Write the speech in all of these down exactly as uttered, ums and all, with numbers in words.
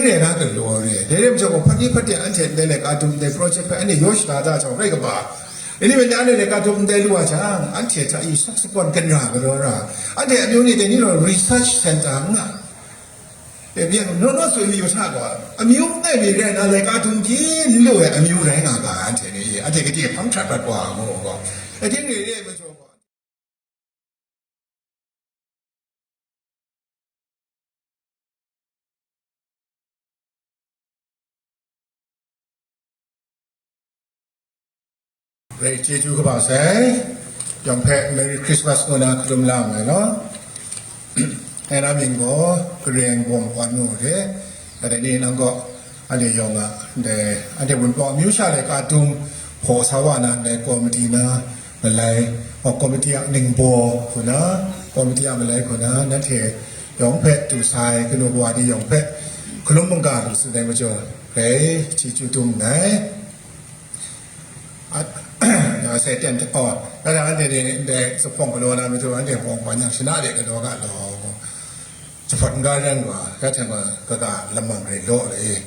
re na galaw re. Dai rai majaw gaw, hpani hpade anhte ndai laika dum ndai project hpe anhte yaw shada da jang rai kaba. Anhte ndai laika dum ndai lu wa jang, anhte hta i sawk sagawn kanra galaw ra, anhte amyu ni dai ni law research center n nga. E, byin, naw naw tsun mi yu hta gaw, amyu n rai mi rai na, laika dum byin n lu ai amyu rai nga ga, anhte ni, anhte gade hpang hkrat rat wa mu gaw. Ating re re majaw gaw. Rai chyeju kaba sai, yawng hpe Merry Christmas ngu na hkalum la nngai law. Ngai na mying gaw Kareng Bawm Wan ngu re. Dai ni nang gaw, anhte yawng a, ndai, anhte Wunpawng amyu sha laika dum hpaw sa wa na, ndai komiti na malai, o, komiti a ningbaw hku na, komiti a malai hku na, nanhte yawng hpe du sai, kanu kawa ni yawng hpe hkalum mungga lu tsun ai majaw, rai chyeju dum nngai. A, sai ten, o, anhte ni ndai zuphpawng galaw na matu, anhte hpawng hpa nyang shana de galaw ga law, jahpawt n ga ren wa, ya hten wa, kaga lamang rai law le.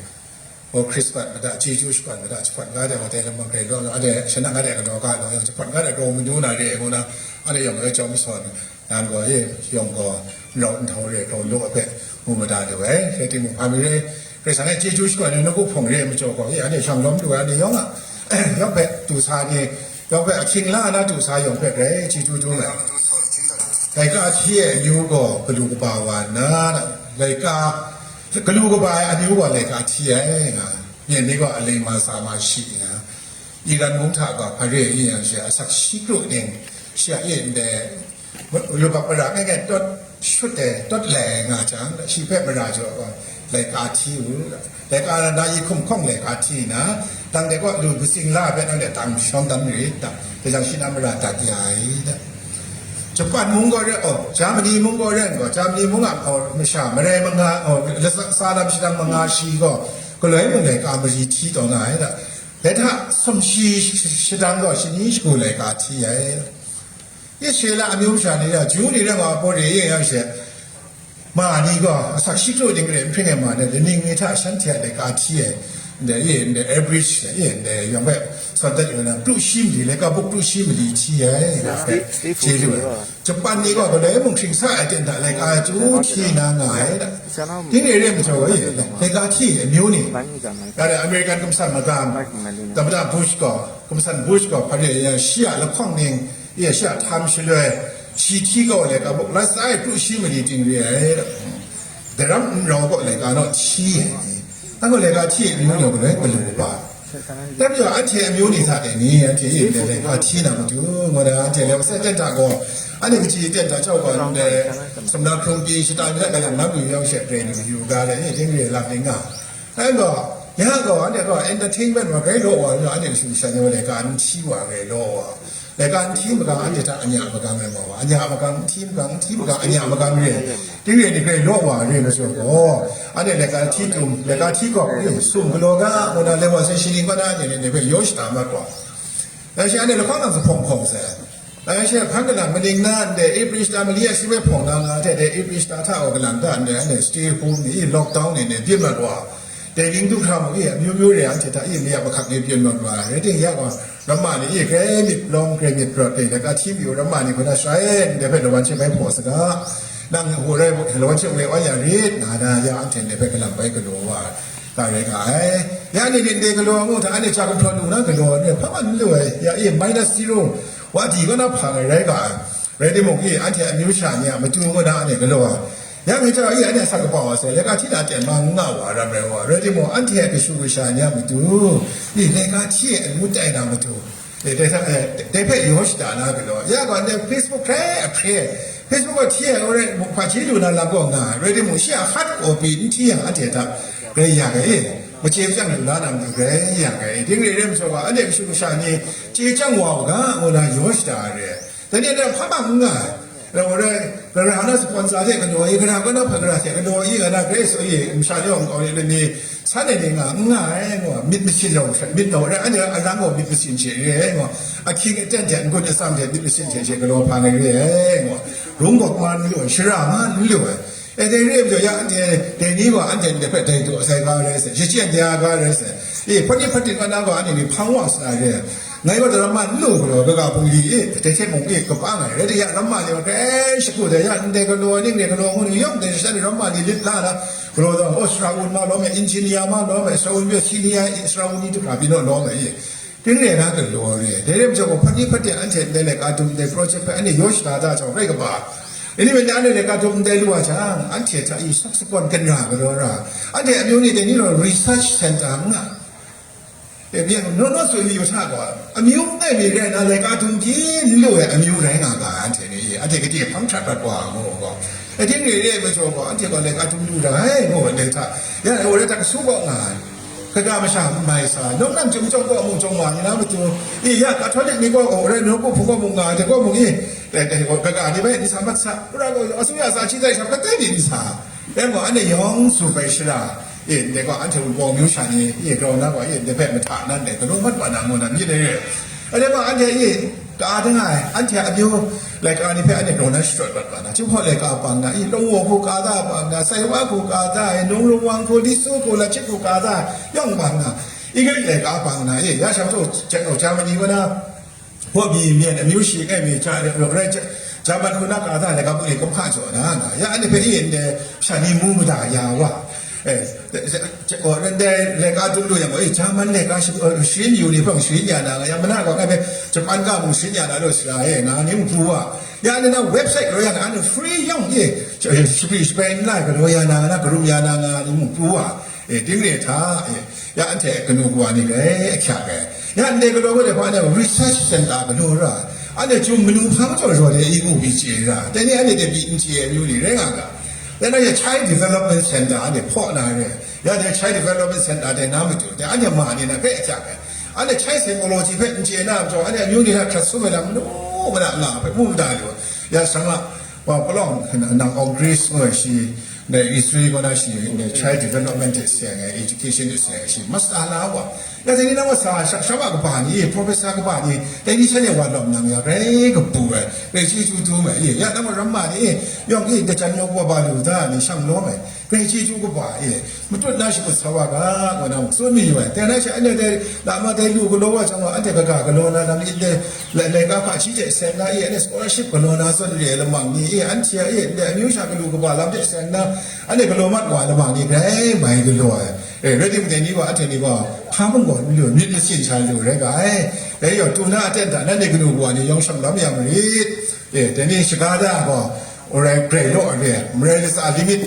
O, Christmas mada, chyeju shakawn mada, jahpawt n ga de wa, dai lamang rai law, anhte shana nga de galaw ga law, jahpawt n ga de gaw manu na re, ngu na, anhte yawng e chyawm sawn, Yang gaw, e, yawng gaw, n rau n htau re, gaw law hpe mu mada lu ai. Rai timung, hpa mi re, Karai Kasang e chyeju shakawn ai nawku hpawng re ai majaw gaw, e, anhte shang lawm lu ai, anhte yawng a, yawng hpe du sa ni, yawng hpe ahkying la na du sa yawng hpe grai chyeju dum ai. Laika hti ai amyu gaw galu kaba wa nna, laika, galu kaba ai amyu gaw laika hti ai nga, myen ni gaw aleng ma sa ma shi nga, Iran mung hta gaw hpa re ai yang she, asak shi kru ning, shi a e ndai, yubak mara ngai ngai tawt shut ai, tawt lai ai nga jang, shi hpe mara jaw gaw, laika hti u, laika na na yi hkum hkawng laika hti na, dang de gaw lu katsing la hpe nang de dang shawng dan rit da, dai jang shi na mara dat ya ai da. Japan mung gaw ren, oh, Germany mung gaw ren gaw, Germany mung a, oh, masha marai manga, oh, lasa, sa lam shadang manga shi gaw, galoi mung laika mari hti taw nga ai da. Dai hta sumshi shadang gaw shani shagu laika hti ai. Israela amyu masha ni ya, Ju ni rai wa, Pawri yin yang she, ma ni gaw asak shi kru ding re, nhpring ai ma ni, ning ni hta shanhte a laika hti ai, ndai, e, ndai, average, e, ndai, yawng bai, sawn dat yu na, kru shi mali, laika buk kru shi mali hti ai, nga hpe, chye lu ai. Japan ni gaw galoi mung hkring sa ai ten hta laika chyu hti na nga ai da. Ding re re majaw gaw, e, laika hti ai amyu ni. Ga de American kamsan magam, Tamada Bush gaw, kamsan Bush gaw, hpa re ai yang, shi a lahkawng ning, e, shi a htam shaloi, shi hti gaw laika buk lat sa ai kru shi mali ting re ai da. Daram n rau gaw laika naw hti ai. Nang gaw laika hti ai amyu ni gaw galoi galu kaba. Dai majaw anhte amyu ni hta e ni, anhte e ndai laika hti na matu, ngu na anhte leng masai ten hta gaw, anhte kaji ten hta jau gaw, ndai sumla hkrung pyi shata mi hta galang lam yu yang she, pren yu ga le, e, ding re lap ning nga. Dai gaw, ya gaw, anhte gaw entertainment wa grai law wa, anhte kashu kasha ni wa laika n hti wa grai law wa. Laika n hti magang, anhte hta anya magang rai nga wa, anya magang n hti magang, n hti magang, anya magang re. Ding re ni grai law wa re majaw gaw, anhte laika hti tum, laika hti gawk, e, sum galaw ga, ngu na, leng wa sai shi ning kaw na, anhte ni hpe yaw shada mat wa. Dai shi anhte lahkawng lang zuphpawng hpawng sai. Dai shi hpan kalang maning na, ndai April shata mali a shi hpe hpawng na nga hte, dai April shata hta wa kalang hta, ndai anhte stay home ni, lockdown ni, ni byin mat wa. Dai ning du hkra mung e, amyu myu re ai hte hta e, mayap mahkak ni byin mat wa ai. Rai timung, ya gaw, ramma ni e, grai myit lawm, grai myit rawt, dai laika hti mi u, ramma ni hpe na shai, ndai hpe lawan hte bai hpaw saga, nang hku rai, lawan hte woi wa ya rit, nga na, ya anhte ndai hpe galam bai galaw wa, ga rai ga ai. Ya ni nin de galaw ngu hta, anhte ja gumhpraw lu na galaw, ni hpa man n lu ai, ya e, minus zero, wa di kaw na hpang ai rai ga ai. Rai timung, e, anhte amyu sha ni a matu ngu na anhte galaw ai. Yang e, ja e, anhte asak kaba wa sai, laika hti na ten ma n nga wa ram rai wa. Rai timung, anhte a kashu kasha ni a matu, ni laika hti e angu tai na matu, e, dai hta, e, dai hpe yaw shada na galaw. Ya gaw, anhte Facebook hkrai ahkre, Facebook gaw hti ai, rai, hpaji lu na lam gaw nga ai. Rai timung, shi a hkat kaw pyi n hti yang, anhte hta grai ya ga e. Mace machyang lu la na matu grai ya ga e. Ding re re majaw gaw, anhte kashu kasha ni chye chyang wa u ga, ngu na yaw shada ai re. Dai ni a hpa bang n nga ai. Rau rai, gara na sponsor hte galaw i, gara kaw na hpa gara hte galaw i, nga na Grace o i, masha ni awng kau ni lani, san ai ni nga, n nga ai, ngu, myit masin rau, myit rau rai, anhte alang gaw myit masin hte re ai, ngu, ahkying aten hte, n-gun atsam hte, myit masin hte, hte galaw hpa ngai re ai, ngu, rung gawk ma n lu ai, shara ma n lu ai, E dai re ai majaw, ya anhte dai ni gaw anhte ndai hpe dai daw sai ga rai sai, shachyen de ai ga rai sai. E, hpawt ni hpawt tit mat na gaw anhte ni hpang wa sa na re ai. Ngai gaw daram ma n lu galaw, kaga bungli e, dai hte mung e, kaba ngai. Rai de, ya ramma ni gaw grai shagu dai, ya ndai galaw, ning re galaw ngu ni yawng dai, shan ni ramma ni lit la na, galaw daw, oh, sara un ma lawm e, engineer ma lawm e, sara un pyi senior e, sara un ni du hkra pyi naw lawm e. Ting re na galaw re. Dai rai majaw gaw, hpawt ni hpawt tit anhte ndai laika dum ndai project hpe anhte yaw shada da jang rai kaba. Anyway, anhte laika dum ndai lu wa jang, anhte hta i subsequent kan ra galaw ra. Anhte amyu ni dai ni law research center nga. E, byin, no, no, so ni yu hta gaw, amyu ngai mi rai na, laika dum byin lu ai amyu rai nga ga, anhte ni, anhte gade hpang hkrat rat wa, ngu gaw. E, ting re re ai majaw gaw, anhte gaw laika dum lu ra ai, ngu ai hta, ya, e, wa rai hta kasu gaw nga ai. Kaga masha mai sa, nang nang chyum chyawm gaw mung chyawm wa ni na matu, i ya Catholic ni gaw, o, rai nang gaw hpung gaw mung nga ai, gaw mung i, e, e, kaga ni bai ni sa mat sa, ura gaw, asu ya sa chi dai sa, katai ni ni sa, e, gaw, anhte yawng su bai shara, e, ndai gaw, anhte wunpawng myu sha ni, e, grau na gaw, e, ndai hpe mahta nan, e, kanu mat wa na, ngu na, myit dai re. Anhte gaw, anhte, e, Ka da nga ai, anhte a amyu, laika ni hpe anhte grau na shadawt mat wa na, Jinghpaw laika bang na, i, Lungwaw hku ka da bang na, Saiwa hku ka da, i, Nung Lungwang hku, Lisu hku, Lachit hku ka da, yawng bang na, i, Grik laika bang na, i, ya shang htaw, Germany wa na, hpaw mi myen amyu shi ngai mi, Ja-, rai, Ja-, Jaman hku na ka da, laika bungli kumhka jaw na, na, ya anhte hpe i, ndai shani mu mada ya wa. E, ndai laika dum lu yang gaw, e, Jaman laika shi-, e, sharin yu ni hpang sharin ya na nga, yang mana gaw ngai hpe Japan ga mung sharin ya na lu sara e, nga ni mung pru wa. Ya, anhte na website galaw ya na, anhte free yawng e, e, shapri shabai n lai galaw ya na nga, na karum ya na nga ni mung pru wa. E, ting re hta, e, ya anhte kanu kawa ni grai ahkyak ai. Ya ndai galaw gaw dai hpa anhte research center galaw ra. Anhte chyum manu hpang jaw jaw de i ngu byi chye ra. Dai ni anhte de byi n chye ai amyu ni rai nga ga. Ya na ya Child Development Center anhte hpaw na re. Ya dai Child Development Center dai na matu, dai anhte ma ni na grai ahkyak ai. Anhte Child Psychology hpe n chye na majaw, anhte amyu ni hta hkrat sum ai lam manu mada nga hpe mu mada lu. Ya shang a, wa palawng, nang August ngu ai shi, dai Israel kaw na shi, dai Child Development hte seng ai, Education hte seng ai shi, masa la wa. Ya dai ni nang wa sa, sha, sha wa kaba ni, professor kaba ni, dai ni sha ni wa lawm nang ya, grai kabu ai, grai chyeju dum ai, ya nang wa ramma ni, yawng i, dai jan yawng wa ba lu da, ni shang lawm ai. Grai chyeju kaba e, matut na shakut sa wa ga, ngu na mung tsun mayu ai. Dai na she, anhte dai lama dai lu galaw wa jang gaw, anhte kaga galaw na lam yin dai, lai, laika hpaji hte seng na e, anhte scholarship galaw na zawn re ai lamang ni e, anhte a e, ndai amyu sha galu kaba lam hte seng na, anhte galaw mat wa lamang ni grai mai galaw ai. E, rai timung dai ni gaw, anhte ni gaw, hpa mung gaw n lu, myit masin sha lu rai ga ai. Dai yawng, tu na aten hta, nanhte kanu kawa ni yawng shang lam ya marit. E, dai ni shaga da gaw, Orai grai law re, marai latsa limit,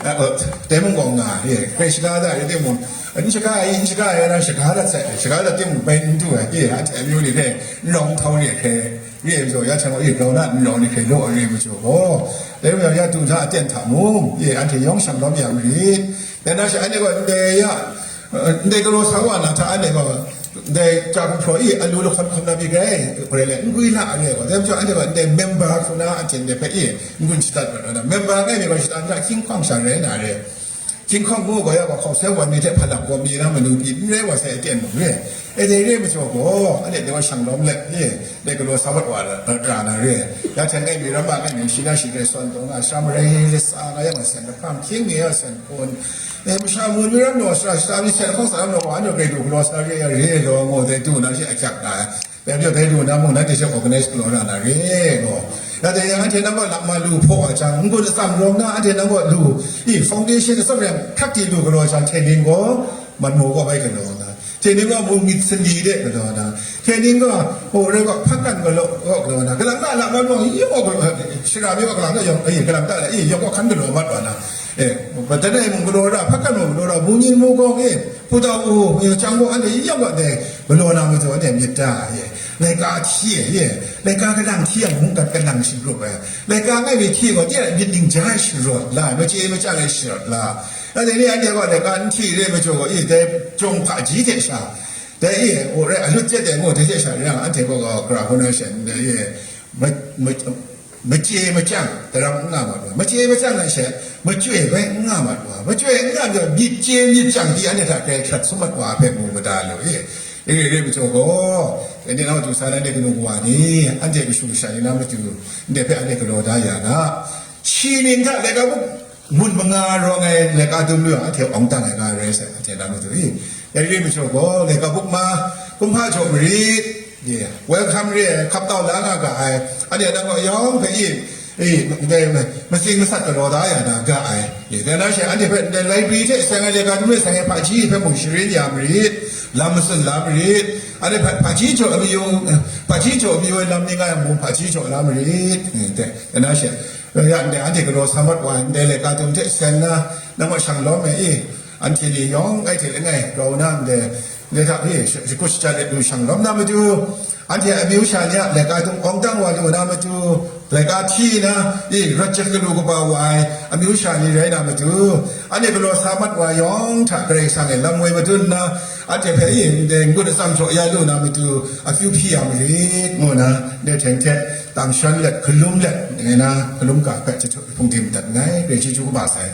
eh, eh, dai mung gaw nga, ye, grai shaga da re timung, n shaga ai, n shaga ai, ran shaga dat sai, shaga dat timung bai n du ai, ye, anhte amyu ni hpe, n rawng htau re hkrai, re ai majaw, ya hte gaw, ye, grau na n rawng ni hkrai law re majaw gaw, dai rai yang, ya du na aten hta mung, ye, anhte yawng shang lawm ya marit. Dai na she, anhte gaw ndai ya, eh, ndai galaw sa wa na hta, anhte gaw, ndai ja gumhpraw i alu lahkawm hkawm na pyi grai, grai le, n gwi la ai gaw, dai majaw anhte gaw ndai member hku na anhte ndai hpe i n-gun shadat mat na, member ngai mi gaw shata n ra, hkying hkawng sha rai na re. Hkying hkawng ngu gaw ya gaw, hkawng sai wan mi hte hpalam gaw mi na manu pyi n rai wa sai aten mung re. E dai re majaw gaw, anhte dai wa shang lawm let, i, dai galaw sa mat wa ra, ra na re. Ya hten ngai mi, ramma ngai mi, shi na shi rai sawn taw nga, sha marai latsa nga yang, sen lahkam hkying mi ya sen hkun, E, masha mun mi ram naw, sara shata mi hte hkawng sa lam naw, anhte grai du galaw sa re, ya re law, ngu dai du na she ahkyak na ai. Dai majaw dai du na mung, nanhte she organize galaw na na re, ngu. Ya dai yang anhte nang gaw lap ma lu hpaw wa jang, n-gun atsam rawng na anhte nang gaw lu, i, foundation atsam yang hkrak di lu galaw jang, hte ning gaw, man maw gaw bai galaw na. Hte ning gaw, mung myit sani de galaw na. Hte ning gaw, o, rai gaw, hpakan gaw law, gaw galaw na. Galang na lap ma lu, i, gaw galaw, shara mi gaw galang na yawng, i, galang ta na, i, yawng gaw hkan galaw mat wa na. E, madan ai mung galaw ra, hpakan mung galaw ra, mungyin mugawng e, hpudau u, e, chyang gaw anhte yin yang gaw ndai galaw na majaw anhte myit da, e, laika hti e, e, laika kalang hti yang mungkan kalang shagrup ai, laika ngai mi hti gaw, de myit ning ja ai sharawt la, machye machyang ai sharawt la, anhte ni anhte gaw laika n hti re majaw gaw, e, dai jawng hpaji hte sha, dai, e, o, rai, alut jet ai ngu, dai hte sha yang, anhte gaw, gaw, gara hkun ai sha, e, ma-, ma-, Machye machyang, daram n nga mat wa, machye machyang ai she, machyoi bai n nga mat wa, machyoi n nga myit chye myit chyang pyi anhte hta grai hkrat sum mat wa hpe mu mada lu e. Dai re ai majaw gaw, anhte nau du sa na, anhte kanu kawa ni, anhte kashu kasha ni na matu, ndai hpe anhte galaw da ya na. Shi ning hta laika mung, Ngut manga rawng ai laika dum lu yang, anhte awng dang ai nga rai sai, anhte na matu i. Dai re majaw gaw, laika buk ma, kumhpa jaw marit, ye, welcome re ai, hkap tau la nga ga ai, anhte nang gaw yawng hpe i, i, ndai matsing masat galaw da ya na ga ai, ye, dai na she, anhte hpe ndai library hte seng ai, laika dum hte seng ai hpaji hpe mung sharin ya marit, lam matsun la marit, anhte hpa, hpaji jaw amayu, hpaji jaw amayu ai lam ni nga yang mung hpaji jaw la marit, ye, dai, dai na she, ya ndai anhte galaw sa mat wa, ndai laika dum hte seng na, nang gaw shang lawm ai i, anhte ni yawng ai hte langai grau na ndai, ndai hta hpe sh-, shakut shaja let lu shang lawm na matu, anhte amyu sha ni a laika dum awng dang wa lu na matu, laika hti na, i, rat jat galu kaba wa ai amyu sha ni rai na matu, anhte galaw sa mat wa yawng hta Karai Kasang e lam woi madun nna, anhte hpe i, ndai ngut atsam jaw ya lu na matu, akyu hpyi ya marit, ngu na, ndai hte hte, tang shan let, galum let, ngai na, galum ga hpe jahtum hpung di madat nngai, Karai chyeju kaba sai.